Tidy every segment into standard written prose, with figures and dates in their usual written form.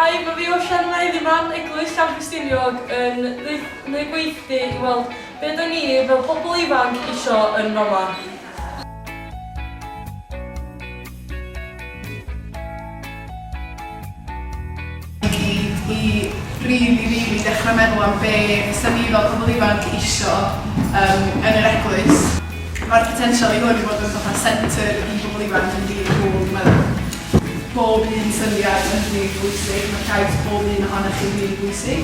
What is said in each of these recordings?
Shwmae, mae fi Osian yma heddiw 'ma yn Eglwys Llan Ffestiniog yn neud gweithdy i weld be 'dan ni fel pobl ifanc isio yn fama. I gyd i rili rili dechrau meddwl am be fysa ni fel pobl ifanc isio yym yn yr eglwys. Mae'r potensial i hwn i fod yn fatha centre i bobl ifanc yn rili cŵl dwi'n meddwl. Bob un syniad yn rili bwysig, mae llais bob un ohonoch chi'n rili bwysig.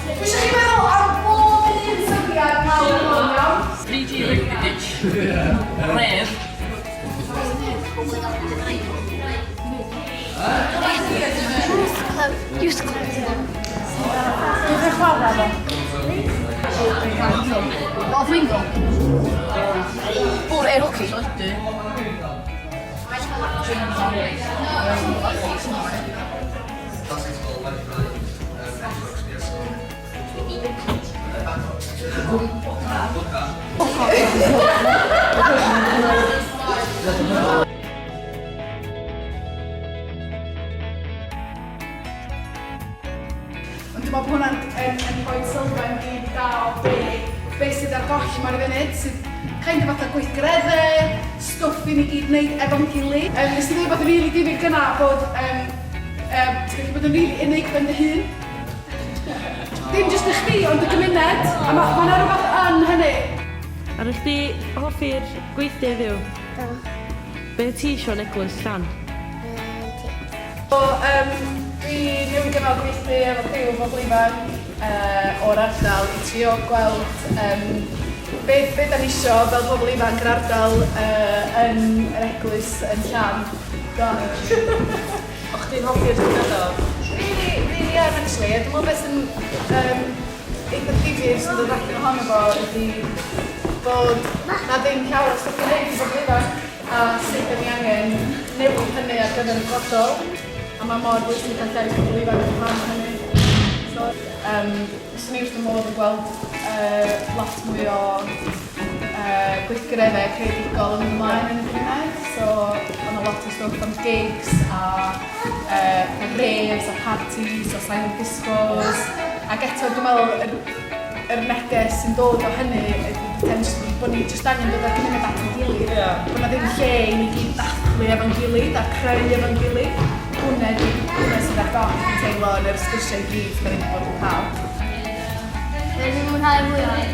Dwi eisiau chi meddwl am bob un syniad mawr hwn, iawn? Youth Club. Dwi'n cael chwarae fo. O, dwi'n go. Bwrdd air hockey. Ond dwi'n meddwl bod hwnna'n yn, yn rhoi sylfaen rili da o be, be sydd ar goll 'ma ar y funud, sydd kind of fatha gweithgareddau, stwff i ni gyd wneud efo'n gilydd. Um, nes i ddweud bod yn rili difyr gynna bod um, um, ti'n gallu bod yn rili unig ben dy hun. Dim jyst i chdi, ond y gymuned. A mae ma 'na rhywbeth yn hynny. A nes di hoffi'r gweithdy heddiw? Do. Be ti isio yn Eglwys Llan? So yym dwi newydd gynnal gweithdy efo criw o bobl ifanc yy o'r ardal i trio gweld yym be be 'dan ni isio fel pobl ifanc yr ardal yy yn yr eglwys yn Llan. Do. O' chdi'n hoffi'r syniad o? Rili rili yn actually a dwi me'wl be' sy'n yym eitha difyr sy'n dod allan ohono fo ydi bod 'na ddim llawer o stwff i neud i bobl ifanc. A sut 'dan ni angen newid hynny ar gyfer y dyfodol, a ma' mor bwysig cael llais pobl ifanc yn rhan o hynny. So, yym, 'swn i wrth fy modd yn gweld yy lot mwy o yy gweithgareddau creadigol yn mynd ymlaen yn y gymuned. So, ma' 'na lot o stwff am gigs a yy raves a parties a silent discos, ac eto dwi'n meddwl yr yr neges sy'n dod o hynny ydy potentially bod ni jyst angen dod â'r gymuned at ein gilydd. Ia. Bod 'na ddim lle i ni gyd dathlu efo'n gilydd a creu efo'n gilydd. Hwnna 'di hwnna sydd ar goll dwi'n teimlo yn yr sgyrsiau i gyd 'dan ni 'di bod yn cael. Be dwi'n mwynhau fwyaf ydy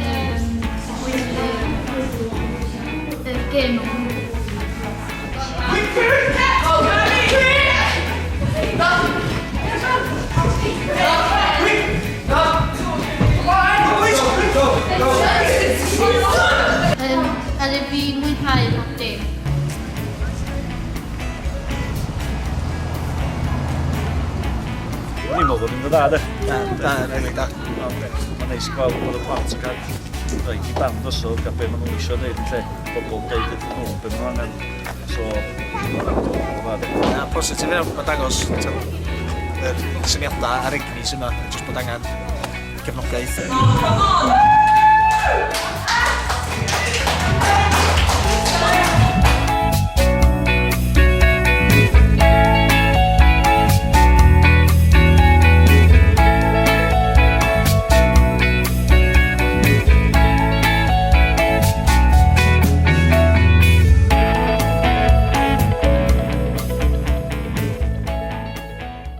y gêm o gwmpas. Yym, a fi mwynhau bob dim. O'n i'n meddwl bod yn dda, de. Da, da, rili da. Mae'n neis gweld bod y plant yn cael rhaid i band drosodd gael be maen nhw eisiau gwneud yn lle bobl yn deud iddyn nhw be maen nhw angen. So, mae'n dda, de. Na, positif iawn, mae'n dangos yr syniadau a'r egni sydd yma, jyst bod angen cefnogaeth. Come on!